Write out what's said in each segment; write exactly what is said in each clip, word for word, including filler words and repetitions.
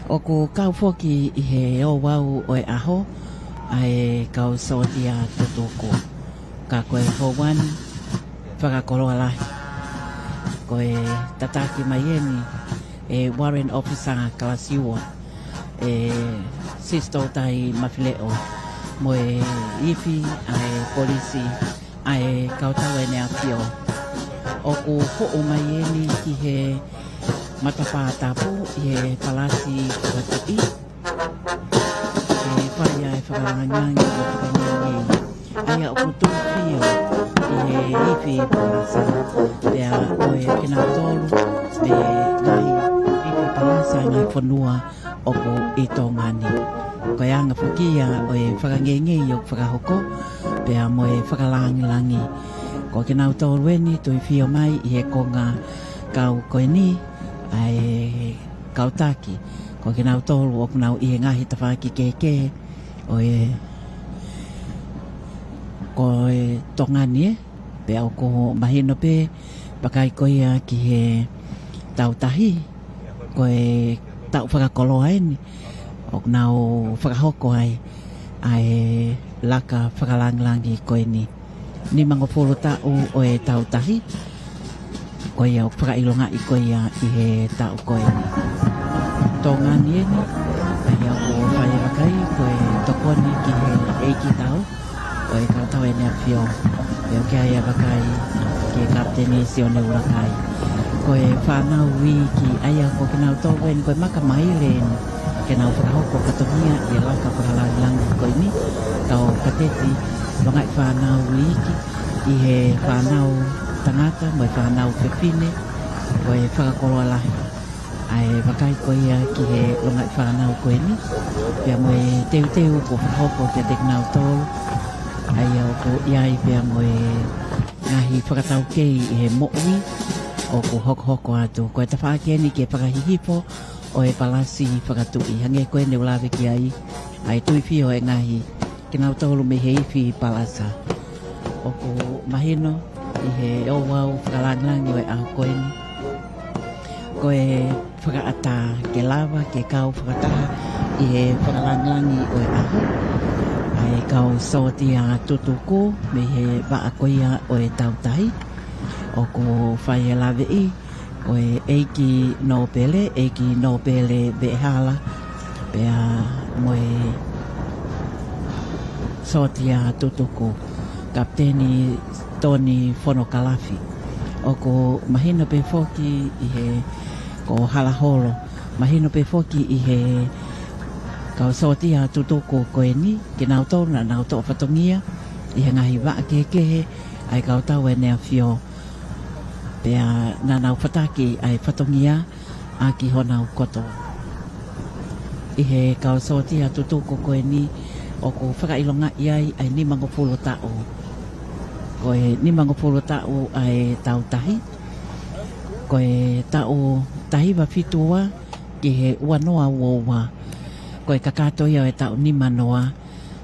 ʻOku kau foki ʻi he ouau ʻo e ʻaho ʻa e kau sōtia tutuku. Ka ko e houa ni, fakakoloa lahi. Ko e tataki mai eni ʻe Warrant Officer Kalasiua, ʻe Sisitoutai Mafileʻo, mo e ifi ʻa e polisi ʻa e Kautau ʻEne ʻAfio. ʻOku hoʻo mai eni ki he matapā tapu ʻi he Palasi Fakatuʻi, ʻe fai ai e fakalāngilangi ʻo e fakangeingei. ʻA ia ʻoku tuʻu fio ʻi he ifi palasa, pea ʻoku kinautolu mei he ngaahi ifi palasa ʻi he ngaahi fonua ʻoku ʻi Tonga ni. Ko e anga foki ia ʻo e fakangeingei ʻoku fakahoko, pea mo e fakalāngilangi. Ko kinautolu eni tuʻu fio mai ʻi he konga kau ko eni ʻa e kau taki. Ko kinautolu ʻoku nau ʻi he ngaahi tafaʻaki kehekehe ʻo e, ko e Tonga ni, ē? Pea ʻoku mahino pē, vakai ko ia ki he taʻu tahi, ko e taʻu fakakoloa eni ʻoku nau fakahoko ai ʻa e laka fakalāngilangi ko eni. Nimangofulu taʻu ʻo e taʻu tahi, ko ia ʻoku fakaʻilongaʻi ko ia ʻi he taʻu ko eni. Tonga ni eni, ʻa ia ʻoku fai e vakai, ko e tokoni ki he ʻeikitau ʻo e Kautau ʻEne ʻAfio. Pea ʻoku ʻi ai e vakai ki he Kapiteni Sione ʻUlakai. Ko e fānau iiki, ʻa ia ko kinautolu eni, ko e maka maile eni ke nau fakahoko fatongia ʻi he laka fakalāngilangi ko eni, kau kateti longaʻi fānau iiki, ʻi he fānau tangata mo e fānau fefine, ko e fakakoloa lahi ʻa e vakai ko ia ki he longaʻi fānau ko eni, pea mo e teuteu kuo fakahoko kiate kinautolu, ʻa ia ʻoku ʻi ai pea mo e ngaahi fakataukei ʻi he moʻui ʻoku hokohoko atu. Ko e tafaʻaki eni ke fakahihifo ʻo e Palasi Fakatuʻi, hangē ko eni ʻoku lave ki ai ʻa e tuʻu fio ʻo e ngaahi, kinautolu mei he ifi palasa. ʻOku mahino ʻi he ouau fakalāngilangi ʻo e ʻaho ko eni, ko e fakaʻatā ke lava ke kau fakataha ʻi he fakalāngilangi ʻo e ʻaho ʻa e kau sōtia tutuku mei he vaʻa ko ia ʻo e taʻu tahi. ʻOku fai e laveʻi ko e ʻEiki Nōpele, ʻEiki Nōpele Veʻehala, pea mo e sōtia tutuku, Kapiteni Toni Fonokalafi. ʻOku mahino pē foki ʻi he, ko Halaholo, mahino pē foki ʻi he kau sōtia tutuku ko eni, kinautolu naʻa nau toʻo fatongia ʻi he ngaahi vaʻa kehekehe ʻa e Kautau ʻEne ʻAfio, pea naʻa nau fataki ʻa e fatongia ʻaki honau kotoa. ʻI he kau sōtia tutuku ko eni ʻoku fakaʻilongaʻi ai ʻa e nimangofulu taʻu. Ko e nimangofulu taʻu ʻa e taʻu tahi, ko e taʻu taha hiva fitu ua ki he ua noa ua ua. Ko e kakato ia ʻo e taʻu nima noa,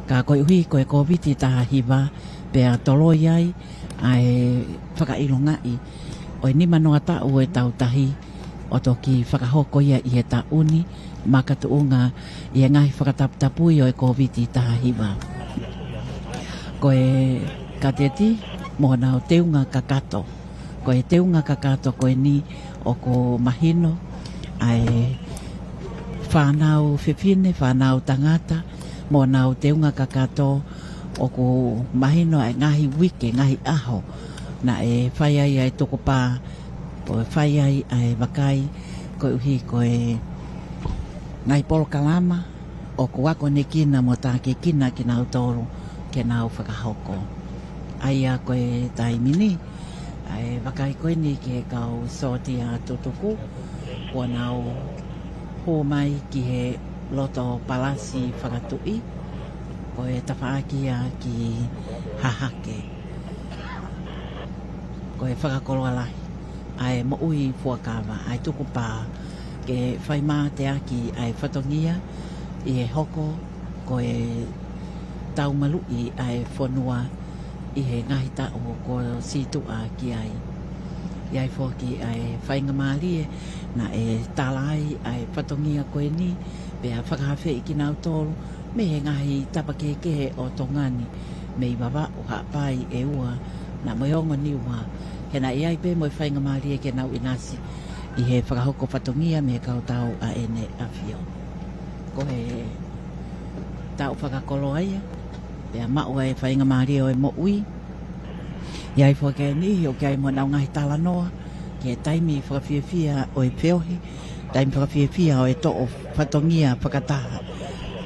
ka koeʻuhi ko e Kōviti taha hiva, pea toloi ai ʻa e fakaʻilongaʻi ʻo e nima noa taʻu ʻo e taʻu tahi, ʻo toki fakahoko ia ʻi he taʻu ni, makatuʻunga ʻi he ngaahi fakataputapui ʻo e Kōviti taha hiva. Ko e kateti mo honau teunga kakato. Ko e teunga kakato ko eni ʻoku mahino ʻa e fānau fefine, fānau tangata, mo honau teunga kakato, ʻoku mahino ʻa e ngaahi uike, ngaahi ʻaho naʻe fai ai ʻa e tukupā, ʻo fai ai ʻa e vakai, koeʻuhi ko e ngaahi polokalama ʻoku akonekina mo tākiekina kinautolu ke nau fakahoko. ʻA ia ko e taimi ni, ʻa e vakai ko eni ki he kau sōtia tutuku, kuo nau hū mai ki he loto Palasi Fakatuʻi, ko e tafaʻaki ia ki Hahake. Ko e fakakoloa lahi ʻa e moʻui fuakava, ʻa e tukupā ke fai mateaki ʻa e fatongia ʻi he hoko ko e taumaluʻi ʻa e fonua ʻi he ngaahi taʻu kuo sītuʻa ki ai. ʻI ai foki ʻa e faingamālie naʻe tala ai ʻa e fatongia ko eni, pea fakaafeʻi kinautolu mei he ngaahi tapa kehekehe ʻo Tonga ni, mei Vavaʻu, Haʻapai, ʻEua, na mo e Ongo Niua, he naʻe ʻi ai pē mo e faingamālie ke nau ʻinasi ʻi he fakahoko fatongia mei he kautau ʻa ʻEne ʻAfio. Ko e taʻu fakakoloa ia, pea maʻu ai e faingamālie ʻo e moʻui. ʻI ai foki e niʻihi ʻoku ʻi ai mo ʻenau ngaahi talanoa ki he taimi fakafiefia ʻo e feohi, taimi fakafiefia ʻo e toʻo fatongia fakataha.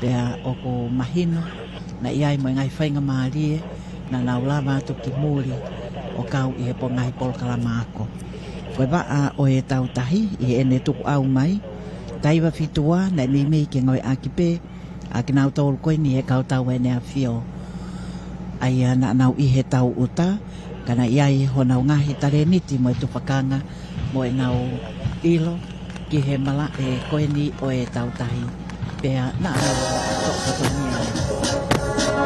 Pea ʻoku mahino naʻe ʻi ai mo e ngaahi faingamālie naʻa nau lava atu ki muli ʻo kau ʻi he po- ngaahi polokalama ako. Ko e vaʻa ʻo e Tautahi ʻi heʻene tukuʻau mai, taiva fitu ua, naʻe meimei ke ngāueʻaki pē ʻa kinautolu ko eni he kautau ʻa ʻEne ʻAfio, ʻa ia naʻa nau ʻi he tau ʻuta, ka naʻe ʻi ai honau ngaahi talēniti mo e tufakanga mo ʻenau ʻilo ki he malaʻe ko eni ʻo e Tautahi, pea naʻa nau toʻo fatongia ai.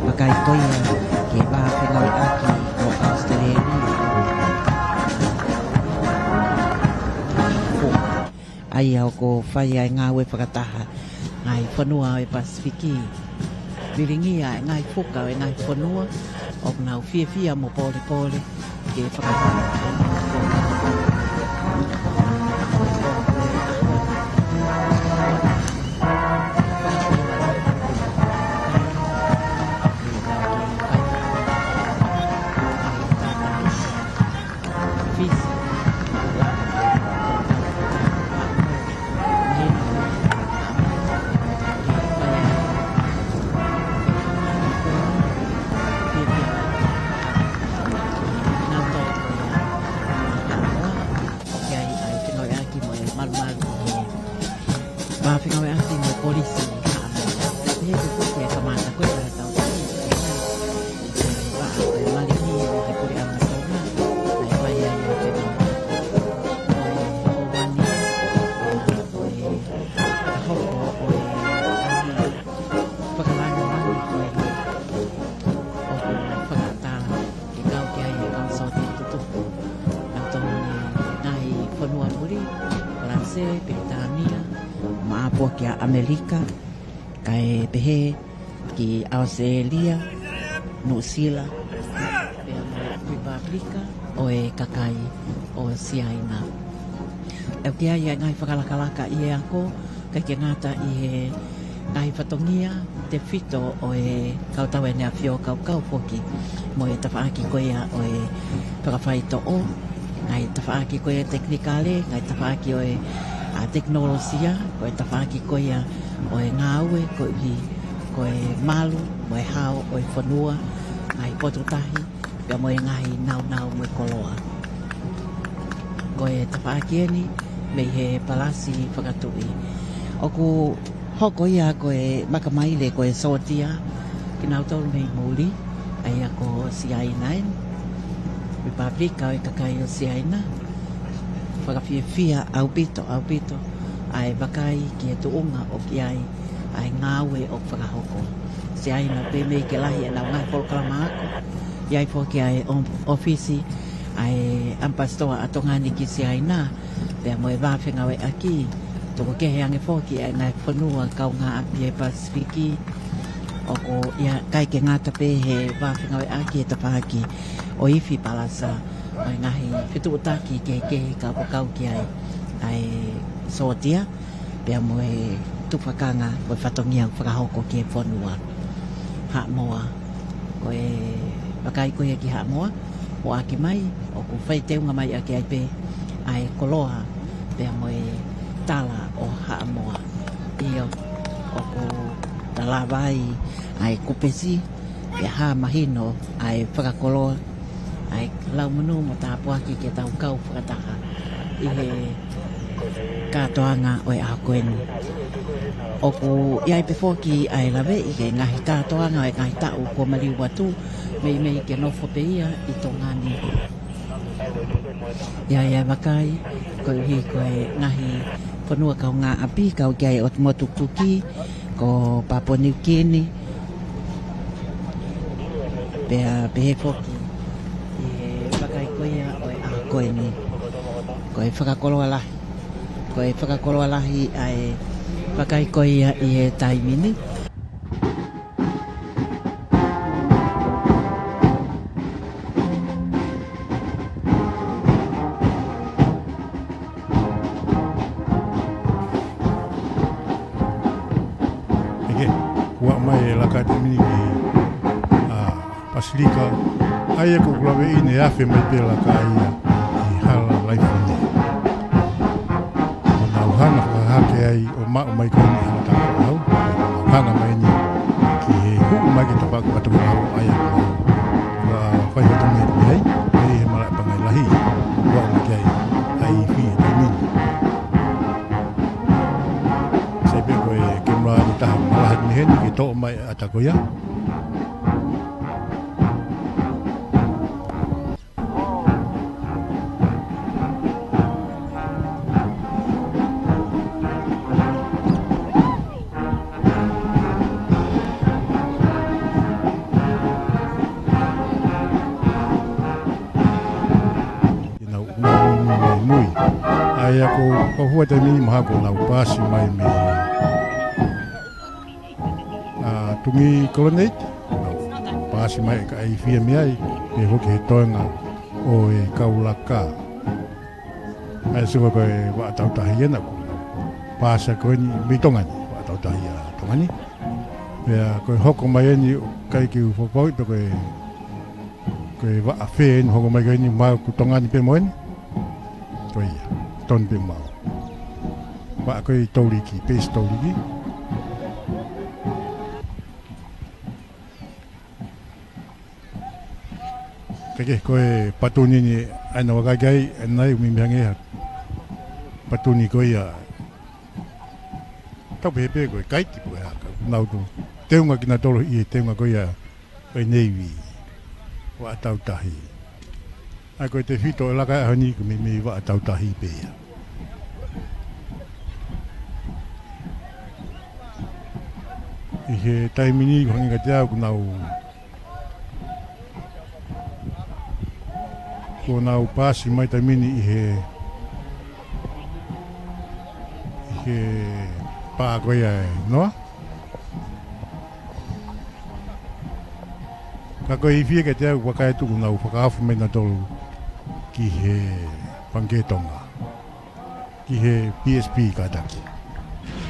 Vakai ko ia ki he vā fengāueʻaki ʻo ʻAositelēlia. ʻA ia ʻoku fai ai e ngāue fakataha ngaahi fonua ʻo e Pasifiki. Vilingia e ngaahi fuka ʻo e ngaahi fonua ʻoku nau fiefia mo pōlepole ke fakataha. ʻOku ʻi ai ʻa e fengāueʻaki mo e malumalu ʻi he vā fengāueʻaki mo e polisi. Pea pehē foki ki he kamata ko ē ʻa e Tautahi, ʻi he vā ʻo e malini ʻi he puleʻanga Tonga, naʻe fai ai ʻa e fengāueʻaki. Ko e ʻaho ni, ʻa, ko e hoko ʻo e, ʻa e fakalāngilangi ko eni ʻoku fakaʻatā ke kau ki ai e kau sōtia tutupu, nautolu mei he ngaahi fonua muli, Falanisē, Pilitānia, maʻa pē kia ʻAmelika, kae pehē ki ʻAositelēlia, Nuʻusila, pea mo e Ripāpilika ʻo e Kakai ʻo Siaina. ʻOku ʻi ai e ngaahi fakalakalaka ʻi he ako, ʻikai ke ngata ʻi he ngaahi fatongia tefito ʻo e kautau ʻa ʻEne ʻAfio, kae kau foki mo e tafaʻaki ko ia ʻo e fakafaitoʻo, ngaahi tafaʻaki ko ia tekinikale, ngaahi tafaʻaki ʻo e, ʻa, tekinolosia, ko e tafaʻaki ko ia ʻo e ngāue koeʻuhi ko e malu mo e hao ʻo e fonua, ngaahi potu tahi, pea mo e ngaahi nāunau mo e koloa. Ko e tafaʻaki eni mei he Palasi Fakatuʻi. ʻOku hoko ia ko e makamaile, ko e sōtia kinautolu mei muli, ʻa ia ko Siaina eni, Ripāpilika ʻo e Kakai ʻo Siaina. Fakafiefia ʻaupito, ʻaupito ʻa e vakai ki he tuʻunga ʻoku ʻi ai ʻa e ngāue ʻoku fakahoko. Siaina pē meimei ke lahi ʻenau ngaahi polokalama ako. ʻI ai foki ʻa e ʻo-, ʻōfisi ʻa e ʻAmipasitoa ʻa Tonga ni ki Siaina, pea mo e vā fengāueʻaki. Tuku kehe ange foki ʻa e ngaahi fonua kaungāʻapi ʻo e Pasifiki. ʻOku ʻikai ke ngata pē he vā fengāueʻaki he tafaʻaki ʻo e ifi palasa, mo e ngaahi fetuʻutaki kehekehe ka ʻoku kau ki ai ʻa e sōtia, pea mo e tufakanga mo e fatongia fakahoko ki he fonua. Haʻamoa. Ko e vakai ko ia ki Haʻamoa, ʻo ʻaki mai, ʻoku fai teunga mai ʻaki ai pē ʻa e koloa pea mo e tala ʻo Haʻamoa. ʻIo, ʻoku lava ai ʻa e kupesi, pea hā mahino ʻa e fakakoloa, ʻa e lau monū mo tāpuaki ke tau kau fakataha ʻi he kātoanga ʻo e ʻaho ko eni. ʻOku ʻi ai pē foki ʻa e lave ʻi he ngaahi kātoanga ʻo e ngaahi taʻu kuo maliu atu, meimei ke nofo pē ia ʻi Tonga ni. ʻI ai ʻa e vakai, koeʻuhi ko e ngaahi fonua kaungāʻapi, kau ki ai ʻa e motu Kuki, ko Papua New Guinea, pea pehē foki ʻi he vakai ko ia ʻo e ʻaho ko eni. Ko e fakakoloa lahi. Ko e fakakoloa lahi ʻa e vakai ko ia ʻi he taimi ni. ʻEke, ua mai e laka taimi ni ki, ʻa, Pasilika, ʻa ia ko ʻeku lave ʻi he afe mai pē laka ia ʻi Hala Laifone. Ko ʻenau hanga fakahake ai ʻo maʻu mai ko eni ʻa e tākau. Ko ʻenau hanga mai ni ki he huʻu mai ki he tapaku atu ki ʻau ʻa ia ko ʻenau. Ua fai hoto mai ki ai, ʻi he malaʻe pangai lahi, ua mai ki ai, ʻa e ifi he taimi ni. Sai pē ko e kemera ʻe taha malaha ni heni ke toʻo mai ʻa e ʻata ko ia. Ke nau, nau muimui. ʻA ia ko, ko hua taimi ni mahalo ko ʻenau paasi mai mei, ʻa, Tungi Kolonate. Paasi mai ka ai fia mei ai, pea hoki he toenga ʻo e kau laka. ʻA ia sio ko e Vaʻa Tautahi ena ko. Paasi ko eni mei Tonga ni, Vaʻa Tautahi ʻa Tonga ni. Pea ko e hoko mai eni ʻoku ʻikai ke u fakapau pe ko e, ko e vaʻa fē eni hoko mai ko eni, mahalo ko Tonga ni pē mo eni. Ko ia, tonu pē mo au. Vaʻa ko e Touliki, peisi Touliki. Kae kehe ko e patuni ni ʻa ena ʻoku ʻikai ke ʻi ai, ʻa ena ʻoku meimei hangē ha patuni ko ia. Tau pehē pē ko e kaiti pe ko e hā, ka nau toki teunga kinautolu ʻi he teunga ko ia ʻo e Navy, Vaʻa Tautahi. ʻA ia ko e tefito ʻo e laka ʻaho ni ʻoku meimei Vaʻa Tautahi pē ia. ʻI he taimi ni, ʻoku hangē kiate au ʻoku nau, ʻoku nau paasi mai taimi ni ʻi he, ʻi he pā ko ia ʻe noa. Ka ko e ifi ia kiate au, vakai atu ʻoku nau fakahaofi mai nautolu ki he Pangikē Tonga, ki he P S P kātaki.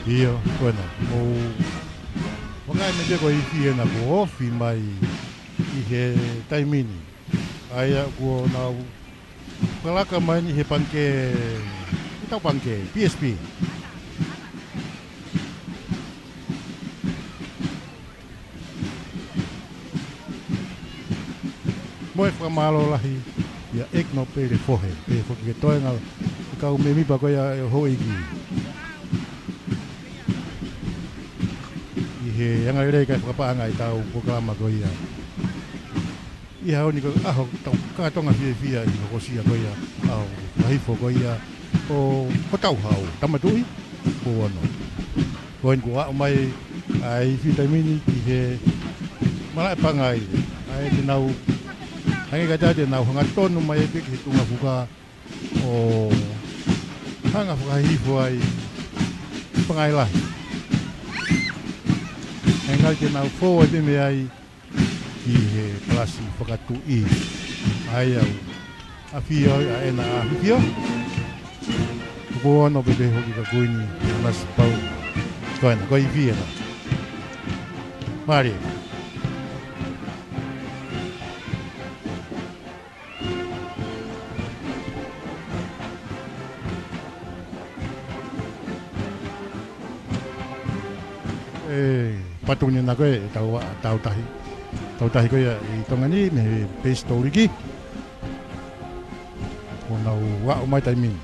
ʻIo, ko ena. ʻOku ou vakai mai pē ko e ifi ena kuo ofi mai ʻi he taimi ni. ʻA ia kuo nau kalaka mai ni he pangikē, ʻetau pangikē, P S P. Mo e fakamālō lahi, ʻia ʻEkino Pele Fohe, pehē foki ki he toenga, ʻa e kau mēmipa ko ia ʻo e houʻeiki. ʻI he anga lelei kae fakapaʻanga ʻetau polokalama ko ia. ʻI he ʻaho ni ko e ʻaho tau kātoanga fiefia ʻi he hokosia ko ia ʻaho fakahifo ko ia ʻo hotau hau, Tama Tuʻi, Tupou Ono. Ko eni kuo aʻu mai ʻa e ifi taimi ni ki he malaʻe pangai. ʻA ia te nau, hangē kiate au te nau hangatonu mai pē ki he tuʻunga fuka ʻo hanga fakahihifo ai pangai lahi. Hangē te nau fou ai pē mei ai ki he palasi fakatuʻi. ʻA ia ʻoku ʻafio ai ʻa ʻEna ʻAfifio. Tupou Ono pehē foki kia Kuini Nanasipauʻu. Ko ena, ko e ifi ena. Mālie. ʻE, patu ni naʻe ko e tau, tau tahi. Tau tahi ko ia ʻi Tonga ni, mei he peisi Touliki. Kuo nau aʻu mai taimi ni.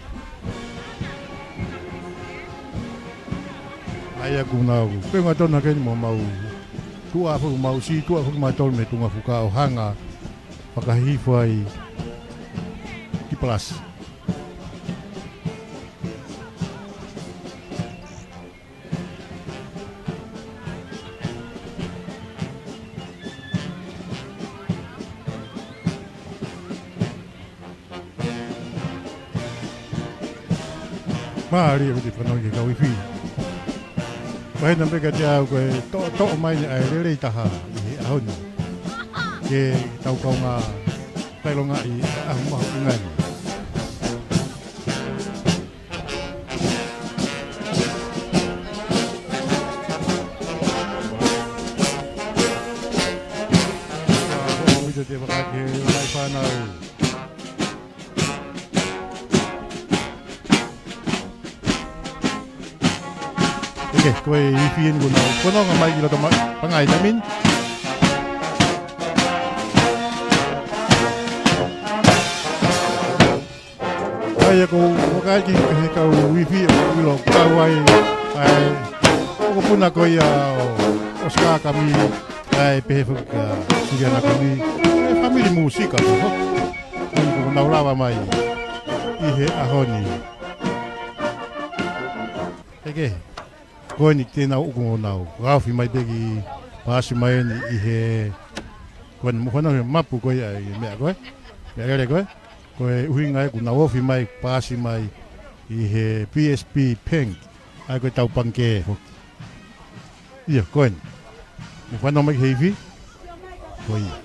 ʻA ia kuo nau, pea ngā tona keni mo mau. Tuʻa foki mau si, tuʻa foki mau tolu mei he tuʻunga fuka ʻo hanga. Fakahifo ai ki palasi. Mālie ʻaupito e fanongo ki he kau ifi. Pehē naʻe pehē kiate au ko e toʻotoʻo mai ni ʻa e lelei taha ʻi he ʻaho ni. Ke tau kaungā fakaʻilongaʻi ʻa e ʻaho mahuʻinga ni. Ko e ʻuhinga te u fakahā ki he lahi fānau. ʻIkai, ko e ifi eni kuo nau fononga mai ki loto mai, Pangai taimi ni. ʻA ia ko e vakai ki he kau ifi ʻoku ʻilo kau ai, ʻa e mokopuna ko ia ʻo Oscar Kami, ʻa e pehē foki kia Siliana Kami, ʻa e fāmili mūsika ko ē. Ko eni kuo nau lava mai ʻi he ʻaho ni. ʻIkai. Ko eni te nau ʻoku nau ofi mai pē ki palasi mai eni ʻi he, ko eni mou fanongo he mapu ko ia ʻi he meʻa ko ē. Meʻalele ko ē. Ko e ʻuhinga ia kuo nau ofi mai palasi mai ʻi he P S B Bank. ʻA ia ko e tau pangikē foki. ʻIo, ko eni. Mou fanongo mai ki he ifi. Ko ia.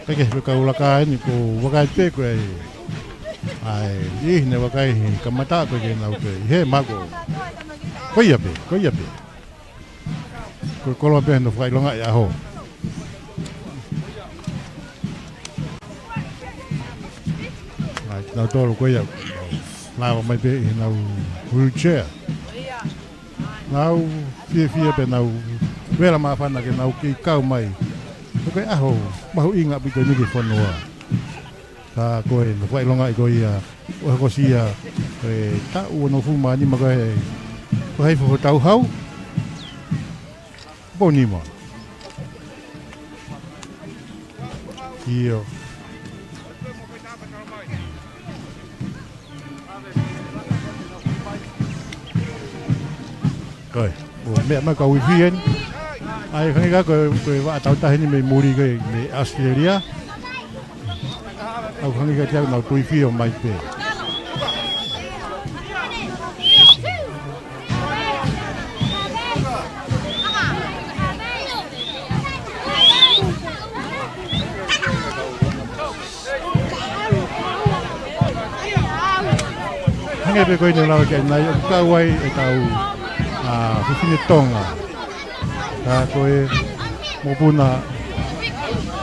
Peke, peka ulaka eni ko e vakai pē ko e. ʻAi, ʻi he vakai he kamata ko e ke nau pē. He mako. Ko ia pē, ko ia pē. Ko e koloa pē hono fakaʻilongaʻi ʻaho. ʻAi, nau tolu ko ia. Lava mai pē ʻi heʻenau wheelchair. Nau fiefia pē nau vela māfana ke nau kei kau mai. Ko e ʻaho mahuʻinga ʻaupito eni ki he fonua. Ka ko e, nau fakaʻilongaʻi ko ia, ʻo hokosia, ko e taʻu onongofulu mā nima ko e, ko hai fofo tau hau? Pō nima. ʻIo. Ko e, ʻo meʻa mai kau ifi eni. ʻAi, hangē ka ko e, ko e vaʻa tau tahi ni mei muli ko e, mei Australia. ʻOku hangē kiate au nau tuifio mai pē. Hangē pē ko eni naʻe lave ki ai ʻanenai, ʻoku kau ai ʻetau, ʻa, fefine Tonga. Ka ko e mokopuna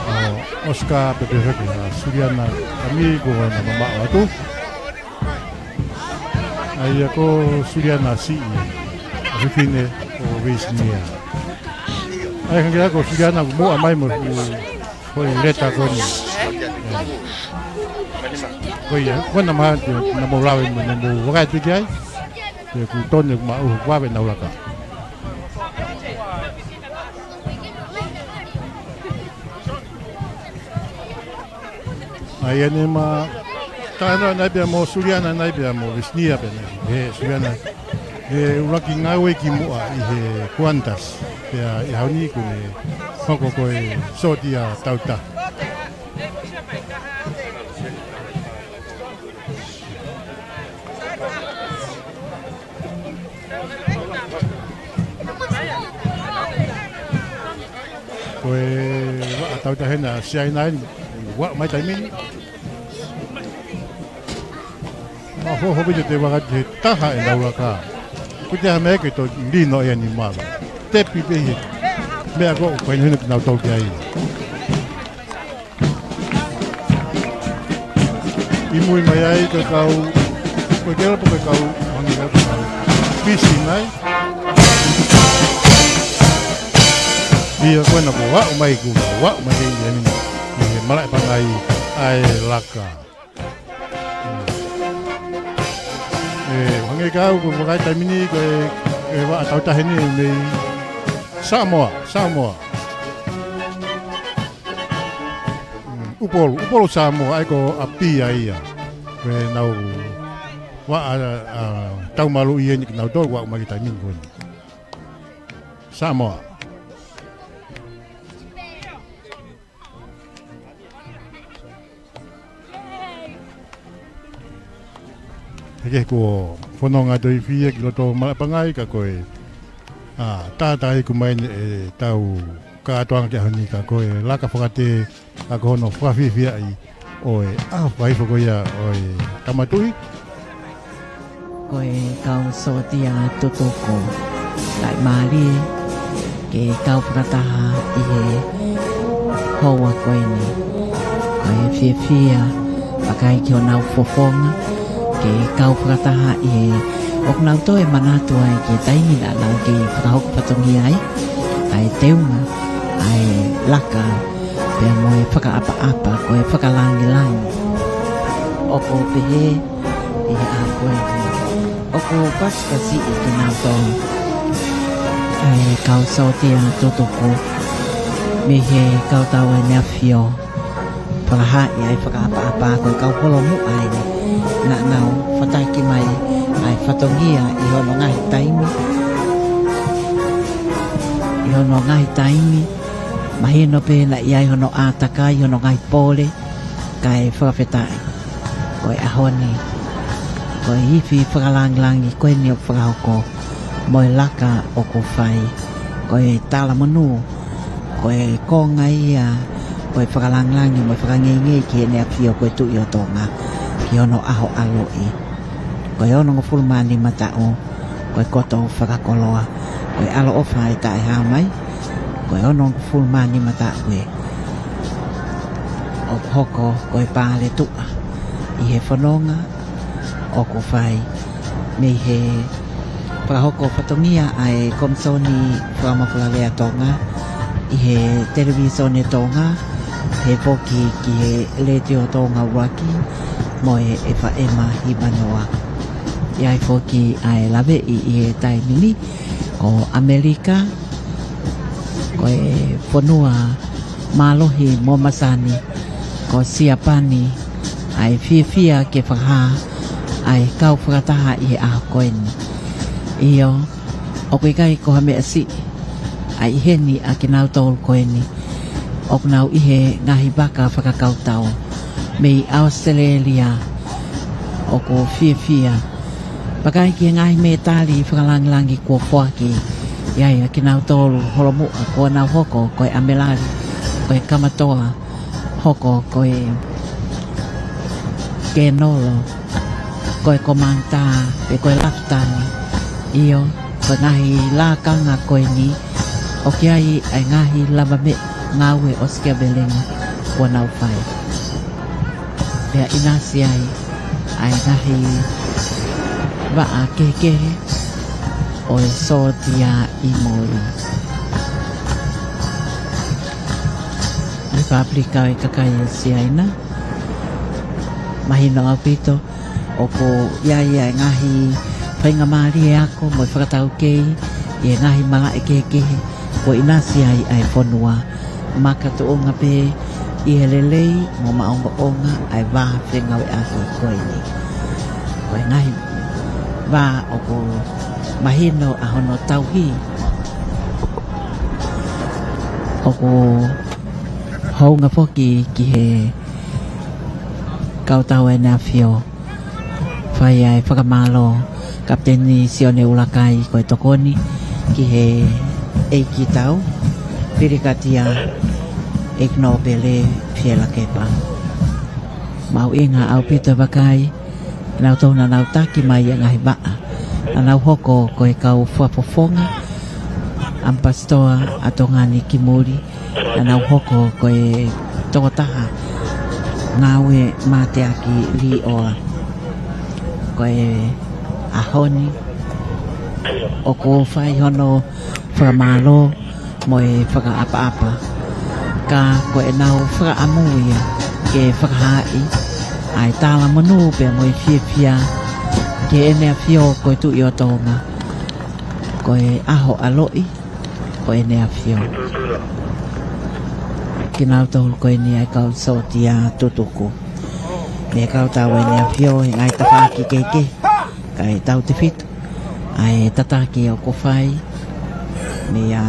ʻo Oscar pea pehē ki he Suliana Kami kuo na mamaʻo atu. ʻA ia ko Suliana siʻi, ʻa e fefine ʻo Vesinia. ʻA ia hangē ko Suliana kuo muʻa mai mo e foʻi leta ko eni. Ko ia, ko ena mahalo te na mou lave mo na mou vakai atu ki ai. Ke kuo tonu kuo maʻu ʻo vave nau laka. ʻA ia ne ma, tā ena naʻe pehē mo Suliana naʻe pehē mo Vesinia pē eni. He Suliana, he ʻuluaki ngāue ki muʻa ʻi he Qantas. Pea ʻi he ʻaho ni kuo ne hoko ko e sōtia tautaha. Ko e vaʻa tau tahi ena Siaina eni, ʻoku aʻu mai taimi ni. Ma hoho pē te te vakai he taha ʻenau laka. Ko e taha meʻa ke tō lino ʻe ani mava. Tepi pē he meʻa ko ē ʻoku hinohino kinautolu ki ai. ʻI mui mai ai ko e kau, ko e kelepu ko e kau, hangē ko e kau Fisi nai. ʻIo ko ena kuo aʻu mai, kuo aʻu mai ʻi he, ʻi he malaʻe pangai ʻa e laka. ʻE, hangē ko au, ko e vakai taimi ni, ko e, ko e vaʻa tauhi taha eni mei Samoa, Samoa. Mm, ʻUpolu, ʻUpolu Samoa, ʻa ia ko ʻApia ia. Ko ʻenau vaʻa, ʻa, taumaluʻi eni kinautolu, ʻoku aʻu mai ki he taimi ni ko eni. Samoa. He ko e fononga ʻa e Tohi Fia ki loto malaʻe pangai ka ko e, ʻa, tātā iku mai eni ʻetau kātoanga ki he ʻaho ni ka ko e laka fakatē, ka ko hono fakafiefiaʻi ʻo e ʻaho fakahifo ko ia ʻo e Tama Tuʻi. Ko e kau sōtia tutuku, laʻi mālie ke kau fakataha ʻi he houa ko eni. Ko e fiefia, vakai ki honau fofonga, ke kau fakataha ʻi he ʻoku nau toe manatu ai ki he taimi naʻa nau kei fakahoko fatongia ai, ʻa e teunga, ʻa e laka, pea mo e fakaʻapaʻapa, ko e fakalangilangi. ʻOku pehē, ʻi he ʻaho ko eni. ʻOku pasikasiʻi kinautolu ʻa e kau sōtia tutuku mei he kau tau ʻEne ʻAfio. Fakahaaʻi ʻa e fakaʻapaʻapa ko e kau holomuʻa eni naʻa nau fataki mai ʻa e fatongia ʻi hono ngaahi taimi. ʻI hono ngaahi taimi. Mahino pē naʻe ʻi ai hono ʻātakai, hono ngaahi pole, kae fakafetaʻi. Ko e ʻaho ni, ko e ifi fakalangilangi ko eni ʻoku fakahoko, mo e laka ʻoku fai, ko e talamonū, ko e konga ia, ko e fakalangilangi mo e fakangeingei ki heʻene ʻAfio ko e Tuʻi ʻo Tonga, ki hono ʻaho ʻaloʻi. Ko e onongofulu mā nima taʻu, ko e koto fakakoloa, ko e ʻaloʻofa ʻe taʻehāmai, ko e onongofulu mā nima taʻu ē. ʻOku hoko ko e pale tuʻa ʻi he fononga ʻoku fai mei he fakahoko fatongia ʻa e Komisoni Fakamafolalea Tonga ʻi he Televīsone Tonga, pehē foki ki he Letiō Tonga ʻUluaki mo e ʻEfaema Hivanoa. ʻI ai foki ʻa e laveʻi ʻi he taimi ni, ko ʻAmelika, ko e fonua mālohi mo masani, ko Siapani, ʻa e fiefia ke fakahā ʻa e kau fakataha ʻi he ʻaho ko eni. ʻIo, ʻoku ʻikai ko ha meʻa siʻi ʻa ʻi heni ʻa kinautolu ko eni ʻoku nau ʻi he ngaahi vaka fakakautau mei ʻAositelēlia. ʻOku fiefia. Vakai ki he ngaahi mētali fakalangilangi kuo foaki. ʻI ai ʻa kinautolu holomuʻa kuo nau hoko ko e ʻAmelali, ko e Kamatoa, hoko ko e Kenolo, ko e Komangitā, pe ko e Lafitani. ʻIo, ko e ngaahi lakanga ko eni, ʻoku ʻi ai ʻa e ngaahi lavameʻa ngāue ʻosikiavelenga kuo nau fai. Pea ʻinasi ai ʻa e ngaahi vaʻa kehekehe ʻo e sōtia ʻi mui. ʻI he Pāpilika ʻo e Kakai ʻo Siaina. Mahino ʻaupito, ʻoku ʻi ai ʻa e ngaahi faingamālie ako mo e fakataukei ʻi he ngaahi malaʻe kehekehe kuo ʻinasi ai ʻa e fonua. Makatuʻunga pē ʻi he lelei mo maʻongoʻonga ʻa e vā fengāueʻaki ko eni. Ko e ngaahi vā ʻoku mahino ʻa hono tauhi. ʻOku hounga foki ki he kau tau ʻEne ʻAfio. Fai ʻa e fakamālō Kapiteni Sione ʻUlakai ko e tokoni ki he ʻEiki Tau, Pilikatia ʻEiki Nōpele Fielakepa. Mahuʻinga ʻaupito vakai, nautolu naʻa nau taki mai ʻa e ngaahi vaʻa. Naʻa nau hoko ko e kau fakafofonga, ʻAmipasitoa ʻa Tonga ni ki muli, naʻa nau hoko ko e tokotaha Ngāue mateaki līʻoa. Ko e ʻaho ni ʻoku fai hono fakamālō mo e fakaʻapaʻapa. Ka ko ʻenau fakaʻamu ia ke fakahaaʻi ʻa e talamonū pea mo e fiefia ki Heʻene ʻAfio ko e Tuʻi ʻo Tonga. Ko e ʻaho ʻaloʻi ʻo ʻEne ʻAfio. Kinautolu ko eni ʻa e kau sōtia tutuku mei he kau tau ʻEne ʻAfio he ngaahi tafaʻaki kehekehe, kae tautefito ʻa e tataki ʻoku fai meia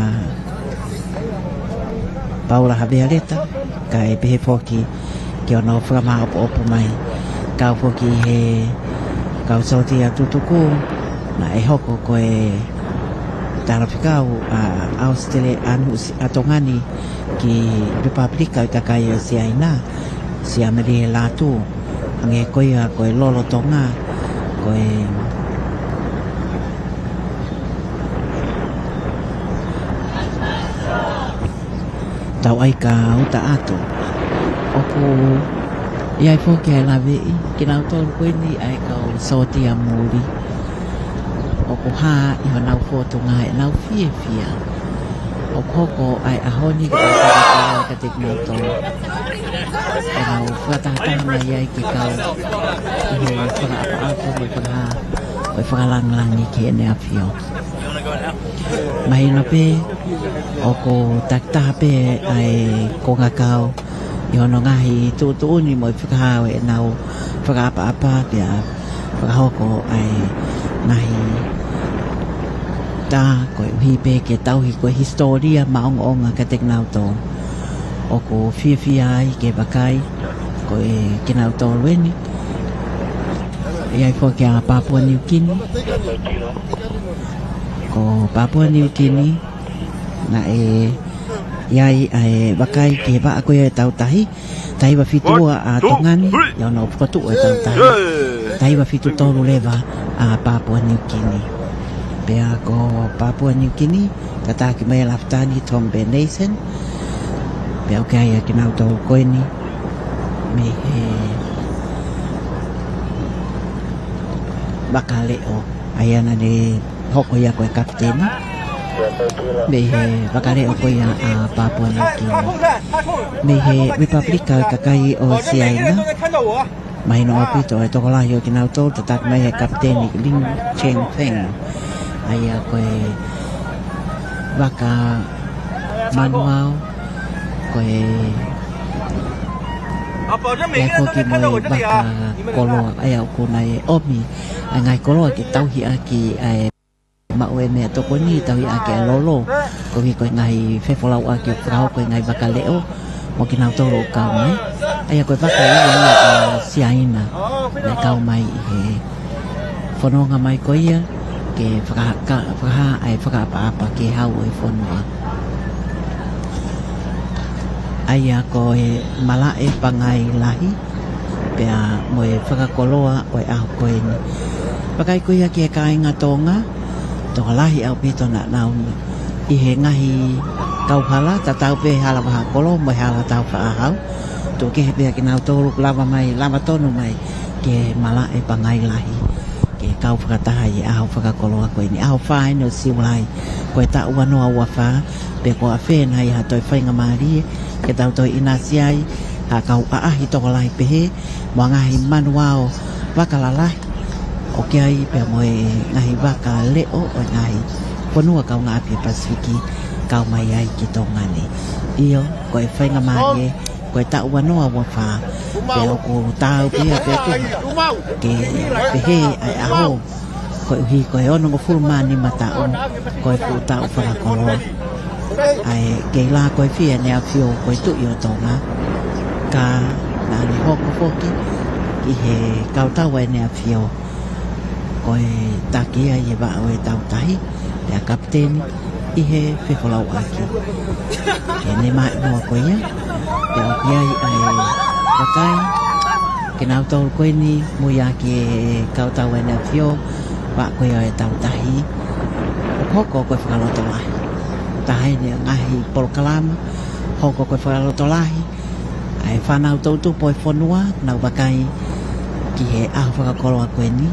Paula Havea Leta, kae pehē foki ki hono fakamāʻopoʻopo mai. Kau foki he kau sōtia tutuku, naʻe hoko ko e talafekau ʻa ʻAositelē-, ʻa Nuʻusi-, ʻa Tonga ni ki Lepupelika ʻo e Kakai ʻo Siaina, Siamelie Lātū, hangē ko ia ko e lolotonga, ko e tau ʻai ka uta atu. ʻOku ʻi ai foki ʻa e laveʻi, kinautolu ko eni ʻa e kau sōtia muli. ʻOku hā ʻi honau fōtunga ʻenau fiefia. ʻOku hoko ʻa e ʻaho ni ko e ʻaho ni kiate kinautolu. ʻEnau fakatahataha mai ai ke kau ʻi he fakaʻapaʻapa mo e fakahā ʻo e fakalāngilangi ki Heʻene ʻAfio. Mahino pē, ʻoku takitaha pē ʻa e kongakau ʻi hono ngaahi tuʻutuʻuni mo e fakahā ʻo ʻenau fakaʻapaʻapa pea fakahoko ʻa e ngaahi tā koeʻuhi pē ke tauhi ko e hisitōlia maʻongoʻonga kiate kinautolu. ʻOku fiefia ai ke vakai ko e kinautolu eni. ʻI ai foki ʻa Papua New Guinea. Ko Papua New Guinea, naʻe ʻi ai ʻa e vakai ki he vaʻa ko ia ʻo e tau tahi, taha hiva fitu ua ʻa Tonga ni, ʻi hono fokotuʻu ʻo e tau tahi. Taha hiva fitu tolu leva ʻa Papua New Guinea. Pea ko Papua New Guinea, tataki mai ʻa Lafitani Tom Beneisen. Pea ʻoku ʻi ai ʻa kinautolu ko eni mei he vaka leʻo, ʻa ia naʻa ne hoko ia ko e kapiteni mei he vaka leʻo ko ia ʻa Papua New Guinea. Mei he Lepupelika ʻo e Kakai ʻo Siaina, mahino ʻaupito ʻa e tokolahi ʻo kinautolu, tataki mai he kapiteni Lin Cheng Feng. ʻA ia ko e vaka manuao, ko e ʻi ai foki mo e vaka koloa, ʻa ia ʻoku nau ʻomi ʻa e ngaahi koloa ke tauhi ʻaki ʻa e maʻu e meʻatokoni, tauhi ʻaki ʻa e lolo, koeʻuhi ko e ngaahi fefolauʻaki ʻoku fakahoko ʻe he ngaahi vaka leʻo mo kinautolu ʻoku kau mai. ʻA ia ko e vaka ia ʻa Siaina naʻe kau mai ʻi he fononga mai ko ia ke fakahā, fakahā ʻa e fakaʻapaʻapa ki he hau ʻo e fonua. ʻA ia ko e malaʻe pangai lahi, pea mo e fakakoloa ʻo e ʻaho ko eni. Vakai ko ia ki he kāinga Tonga, tokolahi ʻaupito naʻa nau ʻi he ngaahi kauhala, tatau pē hala vahakolo mo e hala taufaʻāhau. Tuku kehe pē ʻa kinautolu ʻoku lava mai, lava tonu mai ki he malaʻe pangai lahi ke kau fakataha ʻi he ʻaho fakakoloa ko eni, ʻaho fā eni ʻo Siulai, ko e taʻu ua noa ua fā. Pe ko e fē nai ha toe faingamālie ke tau toe ʻinasi ai, ha kau ʻaʻahi tokolahi pehē mo e ngaahi manuao vaka lalahi ʻoku ʻi ai pea mo e ngaahi vaka leʻo ʻo e ngaahi fonua kaungāʻapi ʻo e Pasifiki kau mai ai ki Tonga ni. ʻIo, ko e faingamālie, ko e taʻu ua noa ua fā, pea ʻoku taau pē ia pea tuha ke pehē ʻa e ʻaho koeʻuhi ko e onongofulu mā nima taʻu, ko e fuʻu taʻu fakakoloa. ʻA e kei lā ko e fie ʻEne ʻAfio ko e Tuʻi ʻo Tonga, ka naʻa ne hoko foki ʻi he kau tau ʻa ʻEne ʻAfio ko e taki ia ʻi he vaʻa ʻo e tau tahi, pea kapiteni ʻi he fefolauʻaki. Ke ne maʻimoa ko ia, pea ʻoku ʻi ai ʻa e vakai, kinautolu ko eni, muiaki e kau tau ʻEne ʻAfio, vaʻa ko ia ʻo e tau tahi, ʻoku hoko ko e fakalotolahi. Taha eni ʻa e ngaahi polokalama, hoko ko e fakalotolahi, ʻA e fānau toʻutupu ʻo e fonua, nau vakai ki he ʻaho fakakoloa ko eni,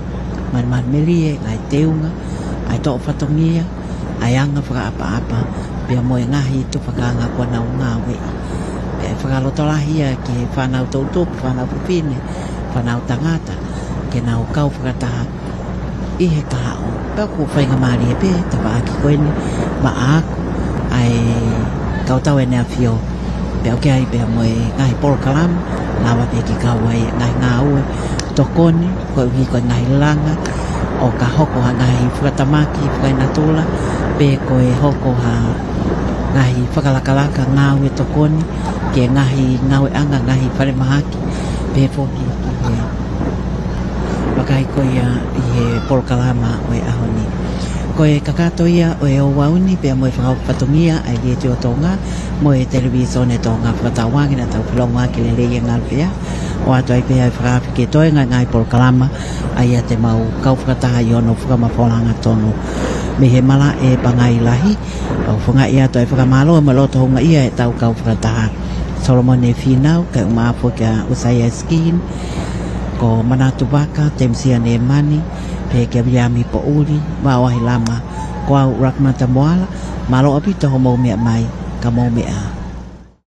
manumanu melie, ngaahi teunga, ʻa e toʻo fatongia, ʻa e anga fakaʻapaʻapa, pea mo e ngaahi tufakanga kuo nau ngāueʻi. Pea ʻe fakalotolahi ia ki he fānau toʻutupu, fānau fefine, fānau tangata, ke nau kau fakataha ʻi he kahaʻu. Pea ʻoku faingamālie pē tafaʻaki ko eni maʻaku ʻa e kau tau ʻEne ʻAfio. Pea ʻoku ʻi ai pea mo e ngaahi polokalama, lava pē ke kau ai e ngaahi ngāue tokoni, koeʻuhi ko e ngaahi langa, ʻo ka hoko ha ngaahi fakatamaki, fakaenatula, pe ko e hoko ha ngaahi fakalakalaka ngāue tokoni, ki he ngaahi ngāueʻanga, ngaahi falemahaki, pe foki ki he vakai ko ia ʻi he polokalama ʻo e ʻaho ni. Ko e kakato ia ʻo e ouau ni pea mo e fakahoko fatongia ʻa e Letiō Tonga mo e Televīsone Tonga, fakatauange naʻa tau felongoaki lelei e ngāue pea ʻoatu ai pē ʻa e fakaafe ke toe ngaahi ngaahi polokalama ʻa ia te mau kau fakataha ʻi hono fakamafola hangatonu. Mei he malaʻe Pangai Lahi, ʻoku fangaʻi atu ʻa e fakamālō mo e loto houngaʻia ʻetau kau fakataha. Solomone Fīnau, kae ʻumaʻā foki ʻa ʻUsaia Skin, ko Manatu Vaka, Temisia Nemani, pehē kia Viliami Poʻuli, Vaoahi Lama, ko au Lakmata Moala, mālō ʻaupito hoʻomou meʻa mai, ka mou meʻa